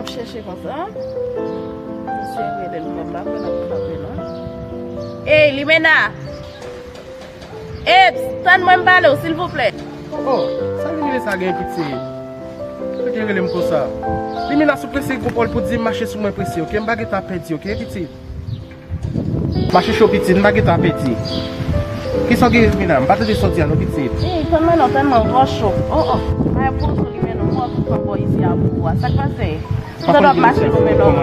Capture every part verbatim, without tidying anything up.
Chèche konsa. Misye rele l, m pa kwè l ap frape non. Ey, Limena! Eps, tann mwen m pale w, silvouplè. Oh, oh, sa Limena sa gen, pitit? Sa ki rele m konsa? Limena, si w prese, gwo pawòl pou di, mache sou mwen prese, oke? M pa gen tan ap pèdi, oke, pitit? Mache cho, pitit, m pa gen tan ap pèdi. Kisa w gen, Limena? M pa tande sa w di a non, pitit. Ey, tann mwen non, tann mwen, m twò cho. Oh, oh. Ay, poze w, Limena, m wè w ap pran bò isi a pou ou a. Sa k pase? Ou tande w ap mache nan men lòm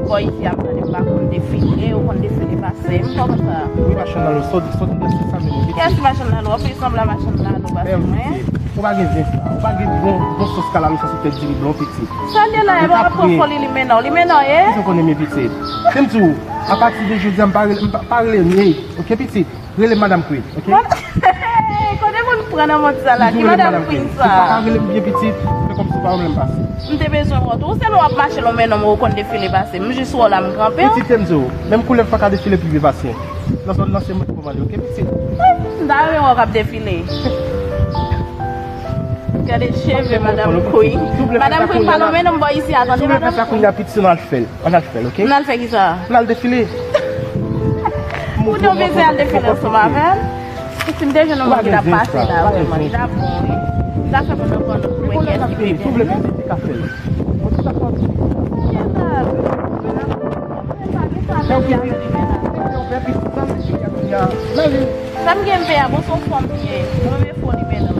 bò isi a, m tande m pa konn defile, ou konn defile pase m, kòman sa? Wi, machann lalo, sòti, sòti nan sens sa menm, wi. Kiyès machann lalo? W ap fè sanblan machann lalo pase mwen? Ou pa gen zen sa, ou pa gen bon, bon sans kalamisa sou tèt diri blan, pitit. Sa l ye la, e pa pran foli Limena, Limena ye? Kisa w konnen men, pitit? Se m di w, apati de jodi a, m pa rele, m pa, pa rele m ye, oke, pitit? Rele m Madam Queen, oke? Kote moun pran nan mond sa la? Ki Madam Queen sa? Ou pa ka rele m byen, pitit, fè kòmsi ou pa wè m lè m pase. M te bezwen wè w tou. Ou sèlman w ap mache lòm men nonm ou konn defile pase m. M jis wè w la, m kanpe w. Pitit, te m di w, menm koulèv pa ka defile pi byen pase m. Nan zòn nan se mwen ki kòmande, oke, pitit? M ta renmen wè w k ap defile. Gade cheve Madam Queen. Madam Queen pa lòm men nonm bò isi a, tande, Madam Queen. Pitit, se nan al fè l. Ann al fè l, oke? Ann al fè kisa? Ann al defile. Ou te bezwen al defile ansanm avè l? Si m te jwenn yon moun ki t ap pase la, vrèman, li t ap bon, wi. Li t ap fè moun nan pran nou pou wè kiyès ki pi bèl. Ou vle pitit li ka fè l. Bon, se sa k ap fè. Sa m gen, m peye a, bon, se yon fanm li ye. Mwen, men foli men nan.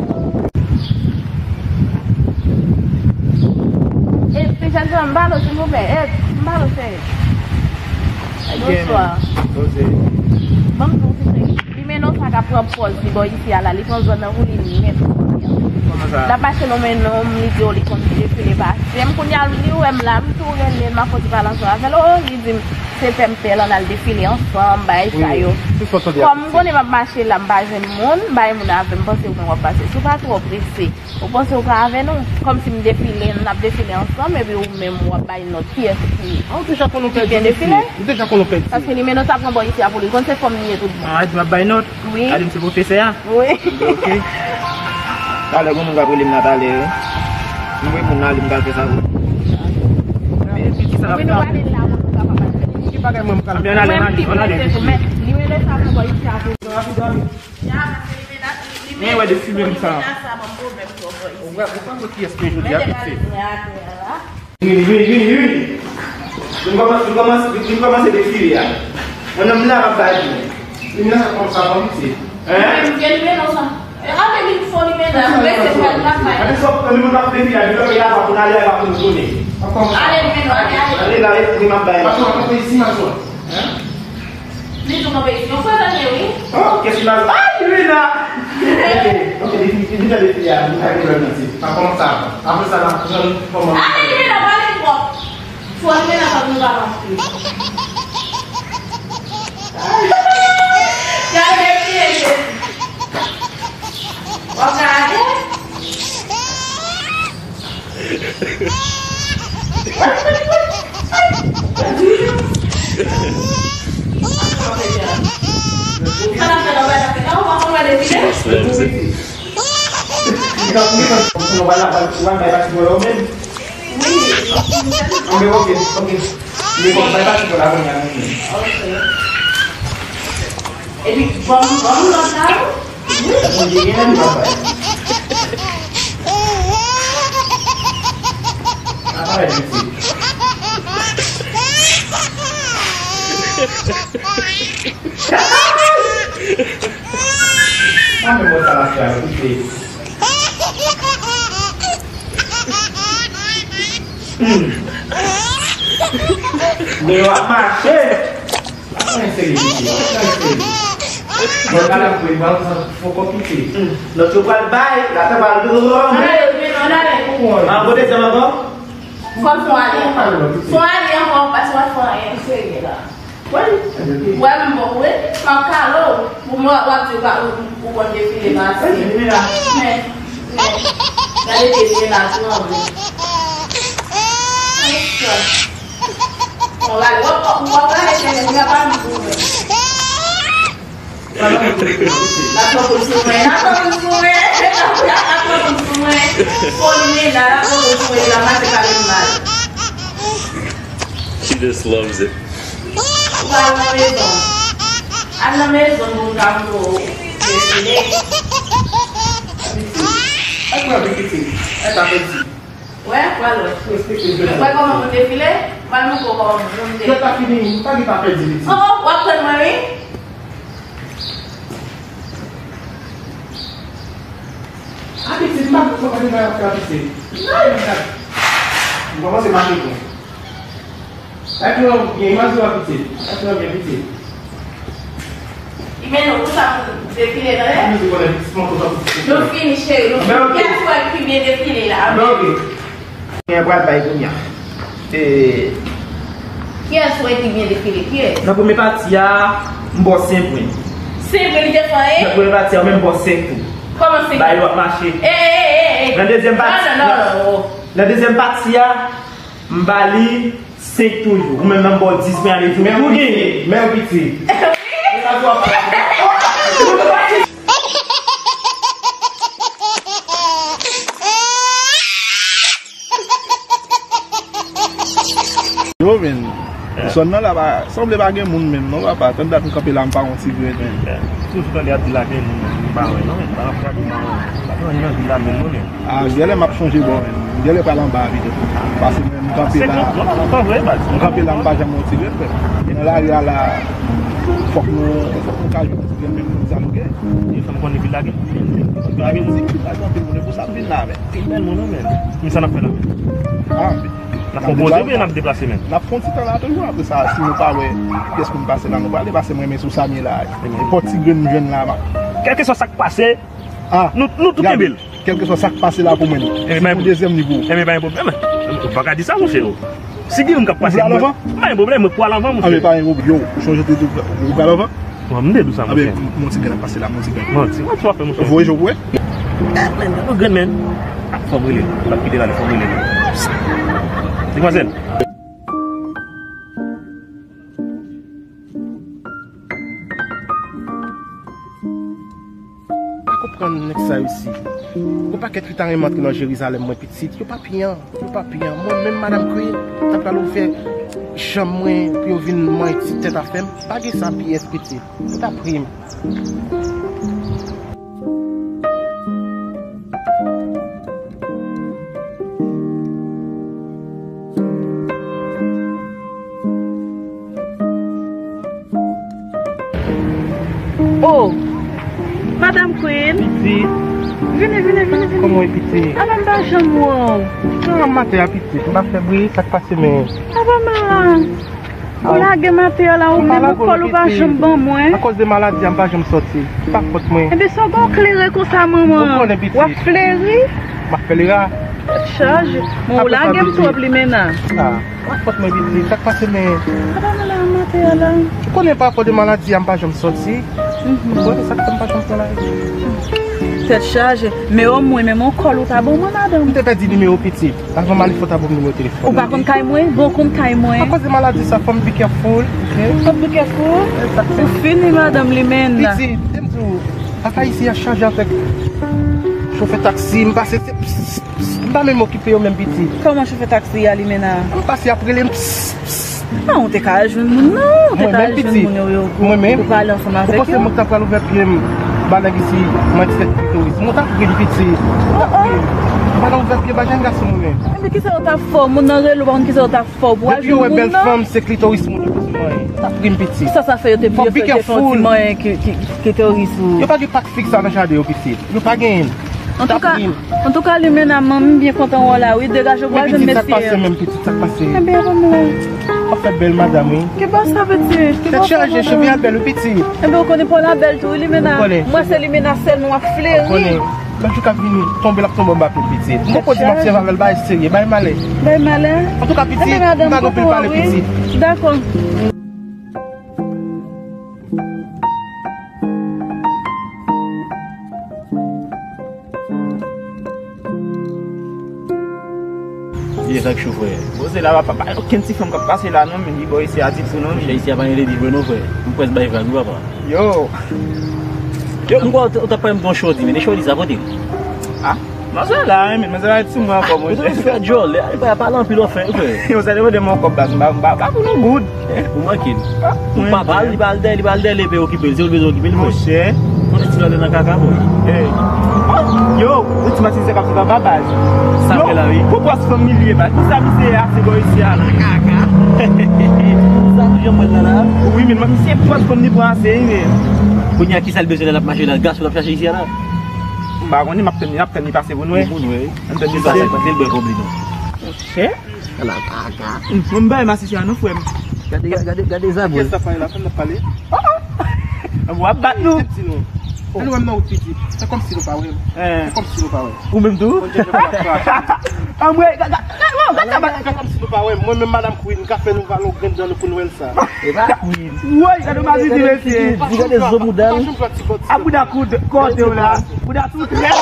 E, ti jèn fanm, m pale w, silvouplè. E, m pale w, cheri. Bonswa. Poze. Ban m di w, ti cheri. Limena sa k ap pran pòz li bò isi a la, li pran zòn nan pou li menm. Kòman sa? L ap mache nan men nonm, li di w li konn defile pase m. Kounye a, li wè m la, m tou rele l, m ap fè ti pale ansanm avè l. Oh, li di m, se pè m pè l, ann al defile ansanm, bagay sa yo. Kòm m konnen m ap mache la, m pa jwenn moun, m pa gen moun avè m, m panse ou menm w ap pase. Si w pa twò prese, ou panse ou ka avè nou? Kòmsi m defile, n ap defile ansanm, epi ou menm w ap bay nòt kiyès ki pi byen defile. Ou deja konn ou pèdi, mesye. Ou deja konn ou pèdi. Paske Limena ta pran bò isi a pou li, konn se fanm li ye tout bon. Ah, di m ap bay nòt? Wi. Gade m se pwofesè a? Wi. Ok. Talè, gon moun k ap rele m nan talè, wi. M wè moun nan ale, m pral fè sa pou li. Men, men ki sa l ap fè? Wi, nou prale la, pou nou kapab al fè. Ki bagay mwen m pral fè? Ann ale, ann ale, ann ale. Men Limena ta pran bò isi a pou li. Rapid, rapid. Men wè de fimen sa. Ou wè, ou pa wè kiyès mwen jodi a, pitit. Vini, vini, vini, vini. Vin kòmanse, vin kòmanse, vin kòmanse defile a. Mwen menm la m ap bay vini. Vini la sa kòm sa kòm pitit. Hein? Vini, vini, non sa. E, ale vin fò li men la, mwen se fè l la fè. Gade sòt, mwen menm m ap defile a, vin kanpe la pou n ale, la pou n tounen. Ale, vini, non, ale, ale. Ale, ale, vini m ap bay la. Mason, kanpe isi, mason. Hein? Li tou kanpe isi. Yon frè tande, wi. Oh, kès ki mal. Ay, Limena! Ok, ok, li, li, li tande fi a, li pa gen lòt piti. Pa kòmanse avan. Apre sa, n ap jwenn kòman. Ay, Limena, pale pwòp. Fò Limena pa nou pa maske. Gade fi a, Jezi. W ap gade? Epi, ban m, ban m lòt la, wi. Wi, mwen te gen lè m pa bay. Pa parèt isit. Mwen menm wè sa l ap fè a, koute. Hmm. Men w ap mache. Pa pran serye, mesye. Pa pran serye. Bon, gade pou e bal sa fò konplike. Lòt yo pral bay, la fè bal dwòm. Ann ale, men ann ale. An kote zam ankò? Fò l fè ale. Fò ale ankò, paske w ap fè anyen serye la. Wè m bon, wi. M ap kale w. Pou mwen, w ap di w pa, ou, ou konn defile pase. Men, men, gade defile la, tou anble. Bon, gade, w ap, w ap gade, se menm, y ap al pou mwen. L ap pran kout sou mwen, l ap pran kout sou mwen, l ap pran kout sou mwen. Foli Limena, l ap pran kout sou mwen, l ap mache pale m mal. Just loves it. Ou pa nan mezon. Al nan mezon pou m ka montre w defile. Ak mwen vin isit. Ak apeti. Wè, wè lòt. Respekte. Wè kòman pou defile? Pral montre w kòman pou defile. Fèt la fini, pa gen pa pèdi isit. Oh, oh, w ap tann mwen, wi. Apeti, m pa konprann sa w ap fè apeti. Ay, m kòmanse mache pou. Ak mwen gen imaj ou apeti. Ak mwen gen piti. Li mennen w konsa pou defile nan lè? Nou fini, cheri, nou fini. Kiyès wè ki byen defile la? Mwen pral bay kounye a. E, kiyès wè ki byen defile? Kiyès? Nan premye pati a, m ba w senk pwen. Senk pwen li te fè, e? Nan premye pati a, ou menm ba w senk tou. Kòman senk? Bay w ap mache. E, e, e, e, e. Nan dezyèm pati, non, non, non, oh. Nan dezyèm pati a, m ba li senk toujou. Ou menm nan m ba w dis pwen ale tou. Men ou genyen. Men ou piti. Yo, men. Zòn nan la pa sanble pa gen moun menm, non, papa. Tann dat m kanpe la, m pa yon ti grenn, men. Toujou tande y ap di la gen moun, men m pa wè, non, men. M pa gade, m pa wè. Pa gen anyen nan vil la menm, non, men. Ah, genlè m ap chonje bò, men. Genlè pral anba a, pito. Pase mwen, m kanpe la. M kanpe la, m pa janm wè yon ti grenn, frè. E nan lari a la, fòk nou, fòk nou ka jwenn yon ti grenn, menm moun sa nou gen. E fè m konnen vil la gen moun, men. Vil la gen moun, se ki pa gen anpil moun, e pou sa m vin la, men. Gen bèl moun, non, men. Men sa n ap fè la, men. Ah, n ap konpoze oubyen n ap deplase, men? N ap fè yon ti tan la toujou, apre sa, si nou pa wè pyès moun pase la, nou prale, pase mwen, men sou sa m ye la. E pòt ti grenn m jwenn la, ma. Kèlkeswa sa k pase, Ah, nou, nou tou kenbe l. Kèlkeswa sa k pase la pou mwen, si pou dezyèm ni pou ou. Ebyen, pa gen pwoblèm. Ou pa ka di sa, monchè, o. Si gen youn k ap pase, mwen, pa gen pwoblèm, mwen pral anvan, monchè. Anben, pa gen pwoblèm. Yo, ou chonje te di ou pral anvan? Mwen, m te di w sa, monchè. Anben, mon ti grenn ap pase la, mon ti grenn. Manti, manti w ap fè, monchè. Voye je w pou wè. Eh, men, grann men. Fò m rele l. M p ap kite l ale, fò m rele l. Demwazèl. Pa konprann nèg sa yo isi. Gon pakèt fi ta renmen antre nan Jerizalèm mwen pitit. Yo pa pyan, yo pa pyan. Mwen menm Madam Queen, ta pral ouvè janm mwen pou yo vin manti tèt afè m. Pa gen sa pyès pitit. Yo ta pri m. Oh, Madam Queen. Pitit. Vini, vini, vini, vini. Kòman w ye, pitit? Apa m pa janm wè w? Ah, maten a, pitit. M pa fè bri, sa k pase, men? Apa m la? Ou lage maten an la, ou menm ou kòl ou pa janm ban mwen. Akoz de maladi a, m pa janm sòti. Se pa fòt mwen. Ebyen, sa w gon klere konsa, manman? Ou konnen, pitit. W ap fleri? M ap fleri a. Tèt chaje. Bon, ou lage m twòp, Limena. Ah, pa fòt mwen, pitit. Sa k pase, men? Apa m la maten an la? Ou konnen pa rapò de maladi a, m pa janm sòti. Mhm. Ou konnen sa k fè m pa janm pran lari. Tèt chaje. Men omwen, menm yon kòl ou ta ban mwen, madanm. M te pèdi nimewo, pitit. Avan m ale, fò w ta ban m nimewo telefòn. Ou pa konn kay mwen? Bon, konn kay mwen. Akoz de maladi sa, fò m be careful, ok? Fò m be careful? Ou fini, madanm Limena. Pitit, te m di w, ak Ayisyen a chaje avèk chofè taksi, m pase se ps, ps, m pa menm okipe yo menm pitit. Kòman chofè taksi a, Limena? M pase ap rele m ps, ps. Ah, ou te ka al jwenn moun nan, ou te ka al jwenn moun yo, yo, ou prale ansanm avèk yo. Ou panse mwen ta pral ouvè pye m ba nèg isi, mwen ti fè klitoris. Mwen ta pri m pitit. Mwen ta pri m. Mwen pa nan ouvè pye ba jèn gason mwen menm. Ebyen, kisa yo t ap fè w? Moun nan rele w, pa konn kisa yo t ap fè w pou al jwenn moun nan? Depi yo wè bèl fanm, se klitoris moun yo bezwen manyen. Mwen ta pri m pitit. Kisa sa fè yo te, yo fè, yo te fè w ti manyen ki, ki, ki klitoris ou? Yo pa gen pak fiks sa nan jaden yo pitit. Yo pa genyen. Antouka, antouka, Limena, manmi, m byen kontan wè w la, wi. Degaje w pou al jwenn mesye a. Men pitit, sa k pase menm, pitit, sa k pase? Enben, manman. W ap fè bèl madanm, wi. Ki bò sa, pitit? Ki bò sa, madanm? Tèt chaje, cheve a bèl, wi, pitit. Enben, ou konnen pa w la bèl tou, wi, Limena. Ou konnen. Mwen, se Limena sèlman w ap fleri. Ou konnen. Lòt jou k ap vini, tonbe l ap tonbe anba pye, pitit. M poko di m ap sèvi avè l, bay serye, bay malè. Bay malè? Antouka, pitit, m pa gen anpil pale, pitit. Dakò. Ye, sa k cho, frè. Bon, se la, pa, pa, pa okenn ti fanm k ap pase la, non, men li bò isi a di tou, non, men isi a pa gen ledi vre, non, frè. M prèske bay vag, wi, papa. Yo! Yo, m kwè ou t-, ou t ap pale m de yon chodi, men de chodi sa kote? Ah? Manzè la, wi, men manzè la ti mwen ankò, monchè. Ou fè djòl, li pa pale anpil, ou fè, ou fè. Yo, sa demande mwen kòb baz, m pa, m pa, pa pou nou goud. Ou manke l. Ou pa pale, li pale dèyè, li pale dèyè, li pe okipe l, se ou bezwen okipe l, mwen. Monchè. Mwen ti gade nan kaka, boy. Hey. Oh, yo, ou ti mati se kap se papa baz. Sa fè la, wi. Pou pòs fanm milye baz. Pou sa misye ase bò isi a la. Kaka. Sa tou jan mwen la la. Wi, men misye pòs fanm li pran ase, wi, men. Kounye a ki sa l bezwen la, l ap mache la, gason l ap chache isi a la. M pa konnen, m ap tann li, m ap tann li pase pou nou, wi. Pou nou, wi. Ann tann li pase. Sa fè l bwè kòb li non. Monchè. Ala kaka. Mwen m bay masisi a non, frè m. Gade, gade, gade zabòl. Kiyès k ap pale la? Fanm nan pale. W ap bat nou. Di nou. Ann wè m nan wout pitit. Se kòmsi nou pa wè m. Se kòmsi nou pa wè m. Ou menm tou? Anmwey, gade, gade, gade, gade, gade. Se kòmsi nou pa wè m. Mwen menm, Madam Queen, m ka fè nou vale yon grenn dan nou pou n wè l sa. E pa Queen. Woy, gade mazi di mesye. Gade zo bouda l. A bouda koud, kote w la. Bouda tou trè.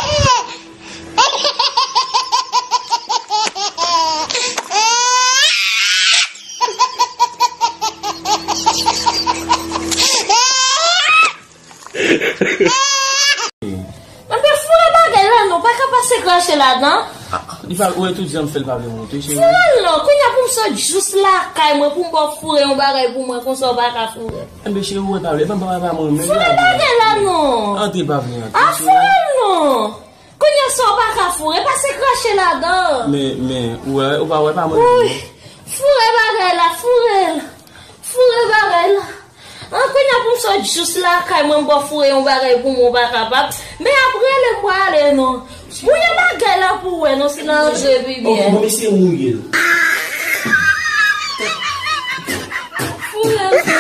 Mwen pe foure bagay la non, pa ka pase krache ladan. Li pa, ou wè tout jan m fè l pa vle monte, cheri. Foure l non, kounye a pou m sot jous lakay mwen pou m ba w foure yon bagay pou mwen konsa w pa ka foure. Enben cheri, ou wè pa vle, pa, pa, pa mwen menm. Foure bagay la non. Antre pa vle antre. A foure l non. Kounye a sa w pa ka foure, pase krache ladan. Men, men, ou wè, ou pa wè pa mwen. Woy, foure bagay la, foure l. Foure bagay la. An, kounye a pou m sot jous lakay mwen, m ba w foure yon bagay pou mwen, w pa kapab. Men ap rele m prale non. Mouye bagay la pou w wè non, si l antre pi byen. Bon, mesye mouye l. Foure l.